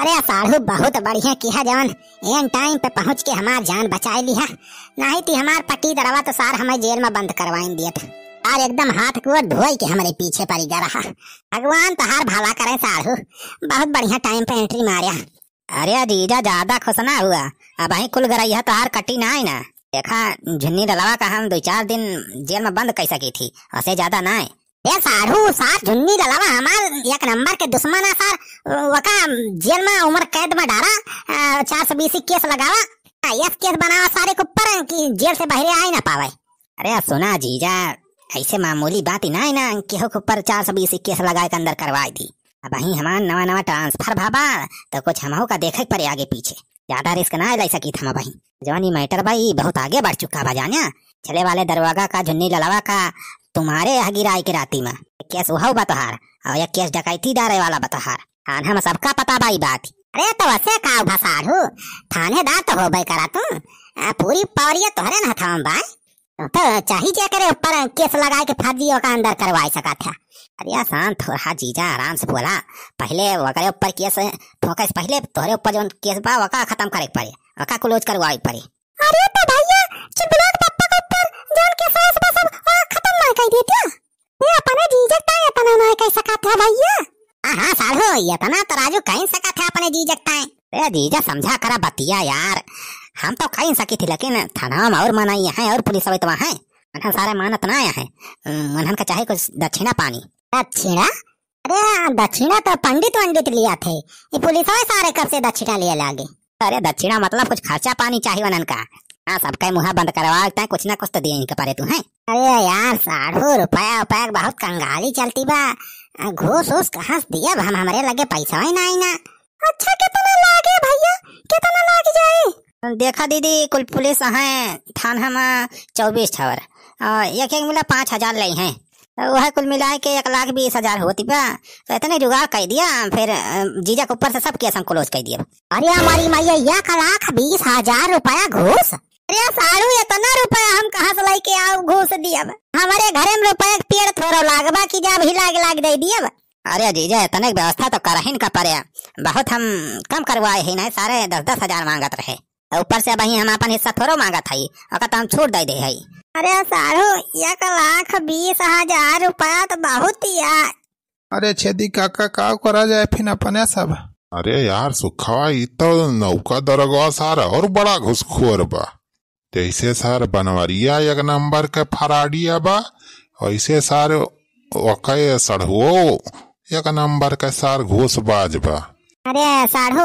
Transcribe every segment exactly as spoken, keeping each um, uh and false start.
अरे साढ़ू, बहुत बढ़िया किहा जवन एन टाइम पे पहुँच के हमार जान बचाए लिहा, नाहीं ती हमार पट्टीदरवा तो सार हमें जेल में बंद करवाइन दियत। सार एकदम हाथ गोड़ धोई के हमरे पीछे पड़ी गा रहा। भगवान तोहार भला करे साढ़ू, बहुत बढ़िया टाइम पे एंट्री मार्या। अरे जीजा, ज्यादा खुश ना हुआ, अबहीं कुल गरइया तोहार कटी नाहीं ना। देखा, झुन्नी ललवा का हम दुइ चार दिन जेल में बंद कइ सकी थी, ओसे ज्यादा नाहीं। ए साढ़ू, सार झुन्नी ललवा हमार एक नंबर के दुश्मन है सार, वका जेल में उम्र कैद में डारा, अ, चार सौ बीसी केस लगावा, अ, एस केस बनावा सारे के ऊपर कि जेल से बहरे आए ना पावे। अरे सुना जीजा, ऐसे मामूली बात ही नाहीं ना, केहू के ऊपर चार सौ बीसी केस लगाए के अंदर करवाए दी। अबहीं हमार नवा नवा ट्रांसफर भवा, तो कुछ हमहू का देखे के पड़े आगे पीछे। ज्यादा रिस्क ना ले सकी हम अबहीं। जवन ई मैटर बा, ई बहुत आगे बढ़ चुका बा, जान्या। चले वाले दरोगा का, झुन्नी ललवा का, तुम्हारे यहाँ गिराए के राती में। एक केस उहउ बा तोहार, और एक केस डकैती डारे वाला बा तोहार। थाना में सबका पता बा ई बात। अरे तो वैसे का भा साढ़ू, थानेदार तो होबे करा तू। आ, पूरी पावरिया तोहरे न हथवा में बा। तो चाही जेकरे ऊपर केस लगाए के फर्जी ओका अंदर करवाए सकत है। अरे शांत हो रहा जीजा, आराम से बोला। पहले ओकरे ऊपर केस ठोके से पहले तोहरे ऊपर जौन केस बा ओका खत्म करे के पड़े, ओका क्लोज करवाए के पड़े। अरे तो भैया, चुलबुला के पप्पा के ऊपर जौन केस बा सब ओका खत्म ना कर देतिया। ये अपने जीजा का इतना ना कर सकत है भैया। हाँ, हाँ, साढ़ू, इतना तो राजू कह सकत है अपने जीजा का। ए जीजा, समझा करा बतिया यार, हम तो कह सकी थी, लेकिन थाना में और मनई है और पुलिस अवै तो है, उन्हन सारे मानत ना है। उम, उन्हन का चाहे कुछ दक्षिणा पानी। दक्षिणा? अरे, दक्षिणा तो पंडित वंडित लिया थे, ये पुलिस वाले सारे कब से दक्षिणा लिए लागे? अरे, दक्षिणा मतलब कुछ खर्चा पानी चाहिए उन्हन का। हाँ, सबका मुँह बंद करवा तय कुछ ना कुछ तो दिए इनके परे तू हैं। अरे यार साढ़ू, रुपया उपया के बहुत कंगाली चलती बा। घूस उस कहाँ से दियब हम, हमरे लगे पैसा ही नाहीं ना। अच्छा, कितना लागे भैया, कितना लाग जाए? देखा दीदी, कुल पुलिस हैं थाना में चउबीस ठवर, और एक एक मिला पाँच हजार ले हैं। तो वह कुल मिलाए के एक लाख बीस हजार होती बा। तो इतने जुगाड़ कर दिया, फिर, अ, जीजा के ऊपर से सब केस हम क्लोज कर दिया। अरे हमारी मैया, एक लाख बीस हजार रुपया घूस? अरे साढ़ू, इतना रुपया हम कहाँ से लेके आओ घूस दियब? हमारे घरे में रुपया के पेड़ थोड़ो लागबा कि जब ही लाग लाग दे दियब। अरे जीजा, इतने के व्यवस्था तो करहिन का पड़े, बहुत हम कम करवाए ही नहीं, सारे दस दस हजार मांगत रहे। ऊपर से अबहीं हम अपन हिस्सा थोड़ो मांगत हई, ओका तो हम छूट दे दे हई। अरे साढ़ू, एक लाख बीस हजार रुपया तो बहुत ही है। अरे छेदी काका, का करा जाए फिर अपने सब? अरे यार सुखवा, ई तो नौका दरोगा सार और बड़ा घुसखोर बा। जैसे सार बनवरिया एक नंबर के फराडिया बा, वैसे सार ओके सढ़ुओ एक नंबर के सार घूसबाज बा। अरे साढ़ू,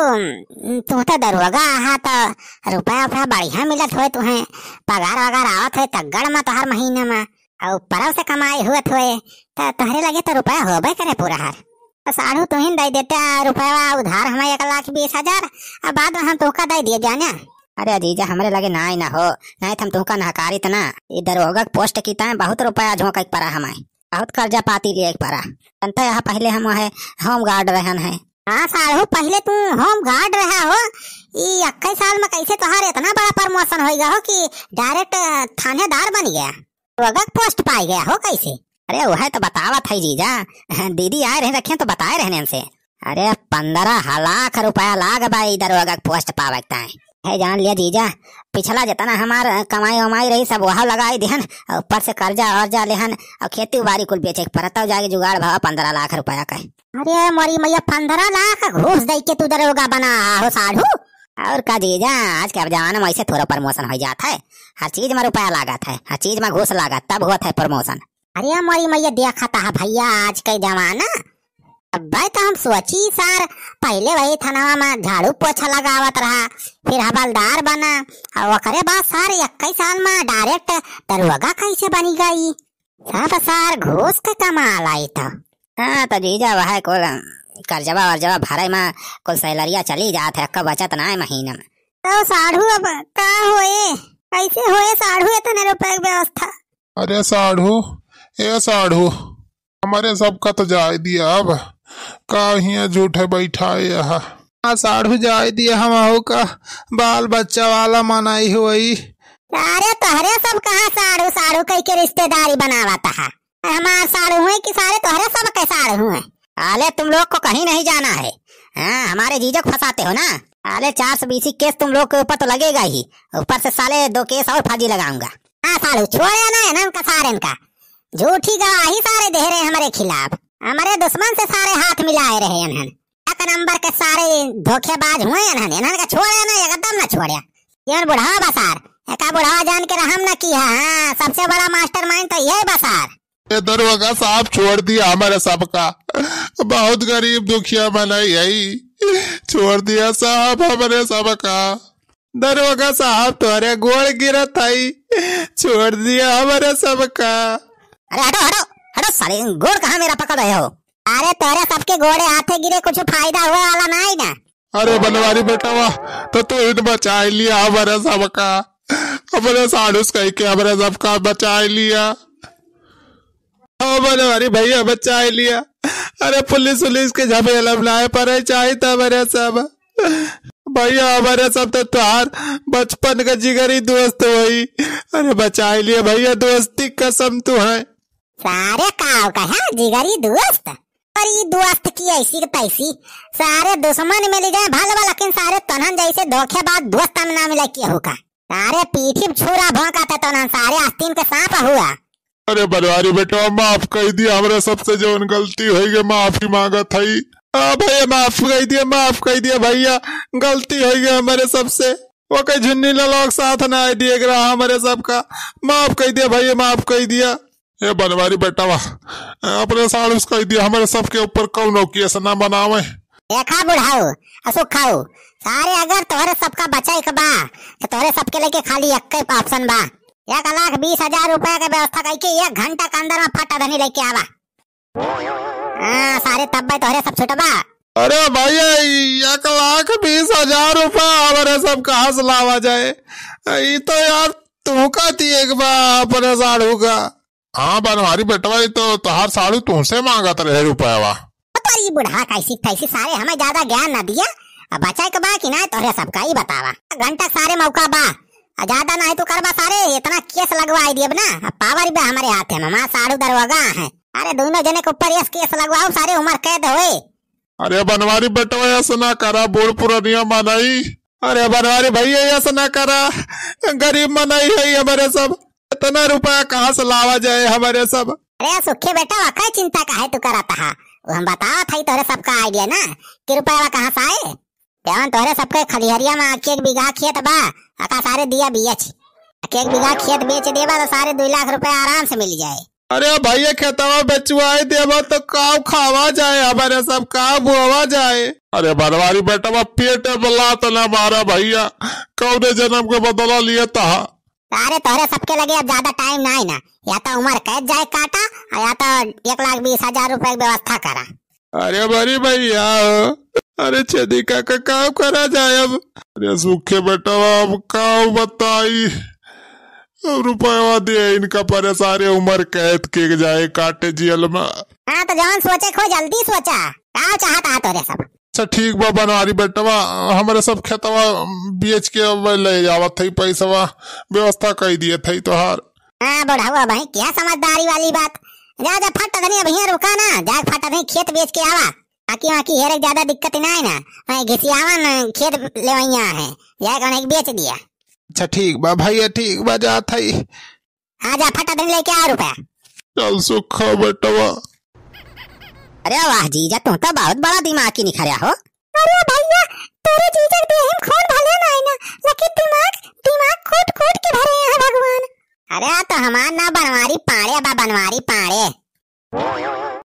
तू तो दरोगा हा, तो रुपया उपया बढ़िया मिलत होए तुहें, पगार वगार आवत होए तगड़ में तोहर महीने में, और परव से कमाई हुअत होए, तो तोहरे लगे तो रुपया होबे करे पूरा हर। तो साढ़ू तुहिन दे देते रुपया उधार हमें एक लाख बीस हजार, अब बाद में हम तोहका दे दिए जाने। अरे जीजा, हमरे लगे नाई ना हो, नाई तो हम तोहका नहकारित ना। ई दरोगा के पोस्ट की ताए बहुत रुपया झोंके के पड़ा हमें, बहुत कर्जा पाती लिए के पड़ा। जनता यहाँ पहले हम वह होम गार्ड रहन है। हाँ साढ़ू, पहले तू होम गार्ड रहा हो, ई इक्कीस साल में कैसे तोहार इतना बड़ा प्रमोशन हो गया हो कि डायरेक्ट थानेदार बन गया, दरोगा के पोस्ट पाई गया हो कैसे? अरे वह तो बतावत है जीजा, दीदी आए रहे रखे तो बताए रहने से। अरे पन्द्रह लाख रुपया लाग बा ई दरोगा के पोस्ट पावे के ताई। है जान लिया जीजा, पिछला जितना हमार कमाई वमाई रही सब वहाँ लगाई दिहन, और ऊपर से कर्जा वर्जा लेहन, और खेती बाड़ी कुल बेचे के पड़त, तब जाके जुगाड़ भवा पन्द्रह लाख रुपया का। अरे मोरी मैया, पन्द्रह लाख घूस दे के तू दरोगा बना हो साढ़ू? और का जीजा, आज के अब जमाना में ऐसे थोड़ा प्रमोशन हो जात है, हर चीज में रुपया लागत है, हर चीज में घूस लागत तब होत है प्रमोशन। अरे मोरी मैया, देखत है भैया आज के जमाना। अब्बे तो हम सोची सार, पहले वही थानावा में झाड़ू पोछा लगावत रहा, फिर हवलदार बना, और ओकरे बाद सार इक्कीस साल में डायरेक्ट दरोगा कैसे बनी गई? सब सार घूस के कमाल आई तो। हाँ तो जीजा, वह कुल कर्जवा वर्जवा भरे में कुल सैलरिया चली जात है, एक्को बचत ना है महीना में। तो साढ़ू अब का होए, कैसे होए साढ़ू इतने रुपए के व्यवस्था? अरे साढ़ू, ए साढ़ू, हमरे सबका तो जाए दिया अब, का हियाँ झूठे बैठा है यहाँ। हाँ साढ़ू, जाए दिया, हम अहू का बाल बच्चा वाला मनई होई। अरे तोहरे सब कहाँ साढ़ू साढ़ू कह के रिश्तेदारी बनावत है? हमार साढ़ू हुए कि सारे तोहरे सब के साढ़ू हुए? अरे तुम लोग को कहीं नहीं जाना है, हाँ, हमारे जीजा को फंसाते हो ना। साले, चार सौ बीसी केस तुम लोग के ऊपर तो लगेगा ही, ऊपर से साले दो केस और फर्जी लगाऊंगा। हाँ सालू, छोड़े ना इन्हन का, सारेन का। झूठी गवाही सारे दे रहे हमारे खिलाफ, हमारे दुश्मन से सारे हाथ मिलाए रहे इन्हन। एक नंबर के सारे धोखेबाज हुए इन्हन, इन्हन का छोड़े ना, एकदम ना छोड़े। ये बुढ़ावा बा सार, एका बुढ़ावा जान के रहम ना किया। हाँ, सबसे बड़ा मास्टरमाइंड तो यही बा सार। ए दरोगा साहब, छोड़ दिया हमरे सबका। बहुत गरीब दुखिया मनई हई। छोड़ दिया साहब हमरे सबका। दरोगा साहब, तोरे गोड़ गिरत हई, छोड़ दिया हमरे सबका। अरे हटो, हटो, हटो साले, गोड़ कहाँ मेरा पकड़ रहे हो? अरे तोरे सबके गोड़े हाथे गिरे कुछ फायदा हुए वाला नहीं ना। अरे बनवारी बेटवा, तो तू ही तो बचाई लिया हमरे सबका, हमरे साढ़ुस कह के हमरे सबका बचाई लिया। हाँ बनवारी भैया, बचाई लिया। अरे पुलिस उलिस के झमेला में नाहीं पड़े चाहित हमरे सब। भैया हमरे सब तो तोहार बचपन का जिगरी दोस्त होई। अरे बचाई लिया भैया, दोस्ती कसम तू है। सारे काव का है जिगरी दोस्त? और ई दोस्त की ऐसी के तैसी, सारे दुश्मन मिल जाए भल बा, लेकिन सारे तोहन जैसे धोखेबाज दोस्त हम ना मिले केहू का। सारे पीठी पे छुरा भौंकत है तोहन, सारे आस्तीन के सांप हुआ। अरे बनवारी बेटवा, माफ कई दिया, हमरे सबसे जौन गलती होई गई, माफी मांगत हई। हाँ भैया, माफ कई दिया, माफ कई दिया भैया, गलती होई गई हमरे सबसे। ओके झुन्नी लाला के साथ ना आए दिए के रहा हमरे सबका, माफ कई दिया भैया, माफ कई दिया। ए बनवारी बेटवा, अपने साढ़ुस कह दिया, हमरे सबके ऊपर कौनो केस ना बनावे। देखा बुढ़ाऊ, असुखाऊ, सारे अगर तोहरे सबका बचाई के बा, तो तोहरे सबके लेके खाली एक ही option बा। एक लाख बीस हजार रुपया के व्यवस्था करके एक घंटा के अंदर में फटाधनी लेके आवा। हाँ, सारे तब भाई तोहरे सब छुटबा। अरे भैया, एक लाख बीस हजार रुपया हमरे सब कहाँ से लावा जाए? ई तो यार तू का दिए के बा अपने साढ़ू का। हाँ बनवारी बेटवा, ई तो तोहार साढ़ू तुमसे मांगत रहे रुपयावा। तो ई बुढ़ा कैसी तैसी सारे हमें ज्यादा ज्ञान ना दिया। अब बचाए के बा कि ना तोहरे सबका ई बतावा। घंटा सारे मौका बा। आ ज्यादा ना है तो करबा सारे, इतना केस लगवाई दियब ना। अब पावर बा हमारे हाथ में, हमारा साढ़ू दरोगा है। अरे दोनों जने के ऊपर यस केस लगवाओ, सारे उम्र कैद होए। अरे बनवारी बेटवा, यस ना करा, बूढ़ पुरनिया मनई। अरे बनवारी भैया, यस ना करा, गरीब मनई है हमरे सब, इतना रुपया कहाँ से लावा जाए हमरे सब? अरे सुखे बेटा, वका चिंता काहे तू करत हा? वो हम बतावत हई तोहरे सबका idea ना, कि रुपया कहाँ से आए? जवन तोहरे सबके खलिहरिया में एक एक बीघा खेत बा, अका सारे दिया बियच। एक एक बीघा खेत बेच देबा तो सारे दुई लाख रुपया आराम से मिल जाए। अरे भैया, खेतवा बेचवाई देबा तो काव खावा जाए, हमरे सब काव बोवा जाए। अरे बनवारी बेटवा, पेट में लात ना मारा भैया, कौने जन्म के बदला लिए तहा। अरे तोहरे सबके लगे अब ज्यादा time ना है ना, या तो उम्र कैद जाए काटा, और या तो एक लाख बीस हजार रुपए की व्यवस्था करा। अरे बड़ी भैया हो, अरे छेदी काका, का करा जाए अब? अरे सूखे बेटवा, अब का बताई, अब रुपया दे इनका परे, सारे उम्र कैद के जाए काटे जेल में। हाँ, तो जौन सोचे को जल्दी सोचा, का चाहत हा तोरे सब? अच्छा ठीक बा बनवारी बेटवा, हमरे सब खेतवा बेच के अब ले जावत हई पैसवा, व्यवस्था कई दिए थई तोहार। हाँ बुढ़ऊ, अबहीं क्या समझदारी वाली बात। जा, जा, फट धनी अबहीं रुका ना, जा फट धनी खेत बेच के आवा। आकी वाकी हेरे के ज्यादा दिक्कत ना है ना, वहीं घिसियावन खेत लेवैया है, जाए कौन एक बेच दिया। अच्छा ठीक बा भैया, ठीक बा, जात हई। हाँ जा, फट धनी लेके आ रुपया। चल सुखा बेटवा। अरे वाह जीजा, तू तो बहुत बड़ा दिमाग की निखरया हो। अरे भैया, तोरे जीजा के देह में खून भले ना है ना, लेकिन दिमाग, दिमाग कूट कूट के भरे हैं भगवान। अरे तो हमार ना बनवारी पाड़े बा, बनवारी पाड़े।